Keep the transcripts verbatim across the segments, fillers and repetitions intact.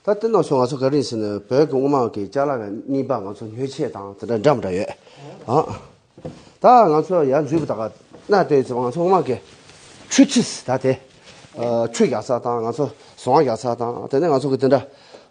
ད་དེ་ནང་བཞིན་ང་ཚོ་ག་རེ་ཟེར་ན་བོད་ཀྱི་དབུ་མ་གི་ཅ་ལག་གི་རྙིང་པ་ང་ཚོ་སྣོད་ཆས་དང་དེ་འདྲ་འདྲ་མི་འདྲ་ཡོད། ཨ། ད་ང་ཚོ་ཡར་འཛུལ་བ་ད་ག་ན་ལྟོས་ཙམ་ང་ཚོ་དབུ་མ་གི་ཆུ་ཆུ་ད་དེ། ཨ། ཆུ་རྒྱག་ས་དང་ང་ཚོ་ཟོང་རྒྱག་ས་དང་དེ་ནས་ང་ཚོ་གི་དེ་འདྲ།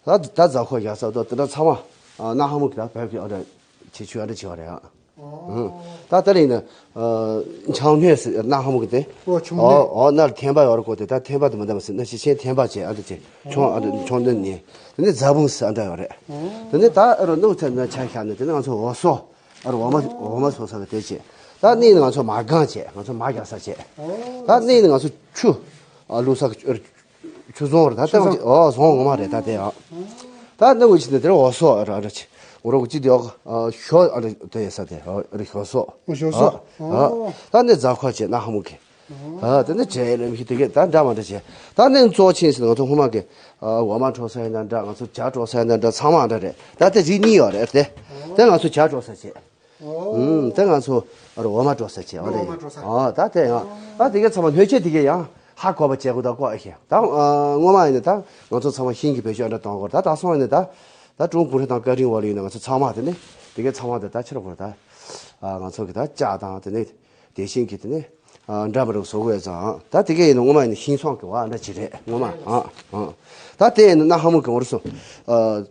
ད་ད་རྫ་ཁོག་རྒྱག་ས་དང་དེ་འདྲ་ཚང་མ། ཨ། གནའ་ཧ་མོ་གི་ད་བོད་ཀྱི་ཨ་འདྲ་ཆེ་ཆུ་ཨ་འདྲ་ཆེ་བ་རེད་ཨ། ཨོ། ཨང་། ད་ལྟ་རིང་ནི། ཨ། ཆང་སྣོད་ཟེར་གནའ་ཧ་མོ་གི་དེ། ཨོ། ཆང་ཨོ་སྣོད། ཨོ་སྣ་ལ་ཐན་པ་ཡོད་རེད་གོ་དེ་ད་ཐན་པ་དེ་མི་འདྲ་མི་སྲིད་ན་ཤི་ཆེན་ཐན་པ་བྱས་ཨ་འདྲ་བྱས་ཆང་ཨ་འདྲ་ཆང་སྣོད་ནི། དེ་ནི་རྫ་བུང་ཟེར་ཨ་འདྲ་ཡོད་རེད། ཨོ། དེ་ནི་ད་ཨ་རོ་ནུབ་ཚ་ན་ཆ་ཤ་ནི་དེ་ནི་ང་ཚོ་འོ་སོ། ཨ་རོ་འོ་མ་འོ་མ་སོ་ས་གི་དེ་བྱས། ད་གནས་ནི་ང་ཚོ་མ་སྒང་བྱས་ང་ཚོ་མ་རྒྱག་ས་བྱས། ཨོ། ད་གནས་ནི་ང་ཚོ་ཆུ། ཨ་བླུག་ས་གི་ཆུ་ཟོང་རེད་ད་ལྟ་ཆུ་ཟོང་། ཨོ་ཟོང་ངོ་མ་རེད་ད་དེ་ཨ། ད་ནི་འུ་ཅི་ནི་དེར་འོ་སོ་ཨ་ར་ཨ་ར་ཆི་འུ་རོ་གི་ཅི་དེ་ཨ་ཞོ་ཨ་ར་དེ་ཡ་ས་དེ་ཨ་ར་ཞོ་སོ། ཨོ་ཞོ་སོ། ཨ། ཨོ། ད་ནི་རྫ་ཁོ་བྱས་གནའ་ཧ་མོ་གི། ཨ་དེ་ནི་བྱས་ལེམ་ཤི་དེ་གི་ད་འདྲ་མ་འདྲ་བྱས། ད་ནི་གཙོ་ཆེན་ཟེར་ང་ཚོ་ཧུ་མ་གི། ཨ་འོ་མ་འཕྲོ་ས་ཡིན་ན་འདྲ་ང་ཚོ་ཇ་འཕྲོ་ས་ཡིན་ན་འདྲ་ཚང་མ་འདྲ་རེད་ད་དེ་རིགས་གཉིས་ཡོད་རེད་དེ། དེ་ང་ཚོ་ཇ་འཕྲོ་ས་བྱས། ཨོ། ཨུམ། དེ་ང་ཚོ་ཨ་རོ་འོ་མ་འགྲོ་ས་བྱས་ཨ་འོ་མ་འགྲོ་ས། རེད། ཨ་ད་དེ་ཡང་ཨ་དེ་གའི་ཚང་མ་སྣོད་ཆས་དེ་གའི་ཡང་ཧ་གོ་བ་བྱས་དགོས་ད་ཀོ་ཨེ་ཤེས་ད། ཨ་སྔོན་མ་ཡིན་ན་ད་ང་ཚོ་ཚང་མ་ཤིང་གི་བེད་སྤྱོད་ཨ་འདྲ་གཏོང་དགོས་ད་ད་སོང་ཡིན་ན་ད། ད་ཀྲུང་གུང་ཧྲེ་དང་ཀ་རིང་བ་ལ་ཡིན་ན་ང་ཚོ་ཚང་མ་དེ་ནི་དེ་གའི་ཚང་མ་དེ་ད་ཕྱིར་དགོས་ད། ཨ་ང་ཚོ་གི་ད་ལྕགས་དང་དེ་ནི་དེ་ཤིང་གི་དེ་ནི་ཨ་འདྲ་མི་འདྲ་བཟོ་དགོས་ཙང་ད་དེ་གའི་ཡིན་ན་སྔོན་མ་ཡིན་ན་ཤིང་སོང་གི་བ་ཨ་འདྲ་ཅི་རེད་སྔོན་མ། ཨ་ཨ་ད་དེ་ཡིན་ན་གནའ་ཧ་མོ་གི་འོར་སོང་ཨ།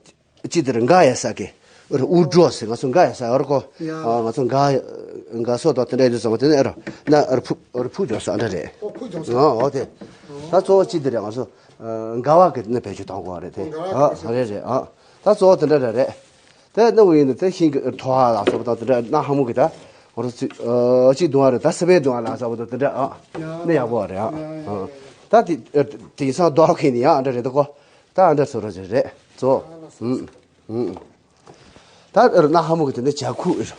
ཅི་དེར་འགའ་ཡ་ས་གི། རུ་དབུ་སྒྲོ་ཟེར་ང་ཚོ་འགའ་ཡ་ས་ཡོད་རེད་ཀོ། ཡ། ཨ་ང་ཚོ་འགའ་འགའ་སོ་དང་དེ་འདྲ་ཡོད་ཙང་དེ་ནས་ཨེ་རོ་ན་རུ་ཕུ་རུ་ཕུ་སྒྲོ་ས་འདྲ་རེད། ཨོ་ཕུ་སྒྲོ་ས། ཨ་ཨོ་དེ། ད་གཙོ་བོ་ཅི་དེ་རེད་ང་ཚོ་འགའ་བ་གི་ནི་བེད་སྤྱོད་གཏོང་དགོས་རེད་དེ། འགའ་བ་ཨ་རེད་རེད་ཨ། ད་གཙོ་བོ་དེ་འདྲ་རེད་རེད། དེ་ནི་འུ་ཡིན་དེ་ཤིང་གི་ཐོ་བ་ལ་སོགས་པ་དང་དེ་འདྲ་གནའ་ཧ་མོ་གི་ད་འོ་རུ་ཅི་ཨ་ཅི་གདུང་བ་རེད་ད་སི་པན་གདུང་བ་ལ་སོགས་པ་དང་དེ་འདྲ་ཨ་ནི་ཡག་པོ་རེད་ཨ། ད་དེ་དེང་སང་རྡོ་ཁེ་ནི་ཡང་འདྲ་རེད་ད་ཀོ། ད་ཨ་འདྲ་བཟོ་ར་རེད་རེད་གཙོ། ཨུམ་ཨུམ། ད་ཨ་རུ་གནའ་ཧ་མོ་གི་དེ་ནི་ཇ་ཁུག་ཨེ་རུ།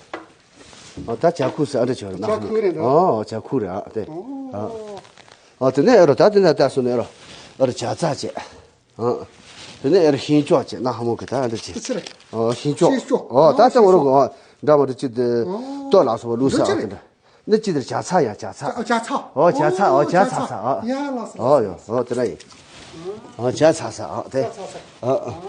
ཨ་ད་ཇ་ཁུག་ཟེར་ཨ་འདྲ་བྱོས་ར་གནའ་ཧ་མོ། ཇ་ཁུག་རེད་འདུག་ཨོ་ཇ་ཁུག་རེད་ཨ་དེ། ཨ་ཨོ་དེ་ནས་ཨ་རུ་ད་དེ་ན་ད་སོ་ནས་ཨ་རུ་ཨ་རུ་ཇ་རྩ་བྱས། ཨ་དེ་ནས་ཨ་རུ་ཤིང་ལྕོག་བྱས་གནའ་ཧ་མོ་གི་ད་ཨ་འདྲ་བྱས། ཨོ་ཤིང་ལྕོག་ཤིང་ལྕོག་ཨོ་ད་ཨོ་ད་འོ་རུ་ཤིང་ལྕོག་ཨོ་འདྲ་མ་འདྲ་ཅི་དེ་ཨོ་ལྟོ་ལ་སོགས་པ་བླུགས་ས་ཨ་དེ་འདྲ། འདི་ཅི་དེར་ཇ་ཚ་ཡ་ཇ་ཚ། ཇ་ཚ། ཨོ་ཇ་ཚ་ཨོ་ཇ་ཚ་ཚ་ཨ། ཡ་ལགས་སོ། ཨོ་ཡོ་ཨོ་དེ་འདྲ་ཡིན། ཨོ་ཇ་ཚ་ཚ་ཨ་དེ། ཇ་ཚ་ཚ། ཨ་ཨ།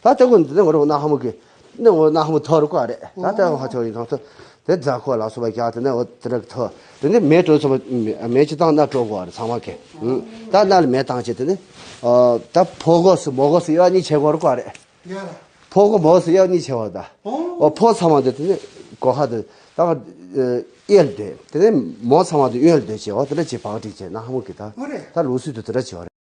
ད་ལྟ་ཀུན་འདི་ནི་ང་རང་གནའ་ཧ་མོ་གི། ནི་ང་གནའ་ཧ་མོ་ཐོ་རུ་ཀ་རེད་ད་ལྟ་ཧ་ཆོ་ཡིན་ཐང་ཐོ། དེ་རྫ་ཁོ་ལ་སོ་བ་རྒྱག་དེ་ནི་ཨོ་དེ་འདྲ་གི་ཐོ། དེ་ནི་མེ་དྲོ་སོ་བ་མེ་ཅི་བཏང་ན་དྲོ་གོ་རེད་ཚང་མ་གི། ད་ན་ལ་མེ་བཏང་བྱེད་དེ་ནི། ཨོ་ད་ཕོ་གོ་སུ་མོ་གོ་སུ་ཡོད་ནི་ཆེ་གོ་རུ་ཀ་རེད། ཡ་ལ། ཕོ་གོ་མོ་སུ་ཡོད་ནི་ཆེ་བ་ད། ཨོ། ཨོ་ཕོ་ཚང་མ་དེ་དེ་ནི་གོ་ཁ་དེ་ད་གཡས་ལ་སྡོད་དེ་ནི་མོ་ཚང་མ་དེ་གཡོན་ལ་སྡོད་བྱེད་བ་དེ་འདྲ་བྱེད་བག་སྒྲིག་བྱེད་ན་ཧ་མོ་གི་ད། ཨོ་རེད། ད་ལུགས་སྲོལ་དུ་དེ་འདྲ་བྱེད་བ་རེད།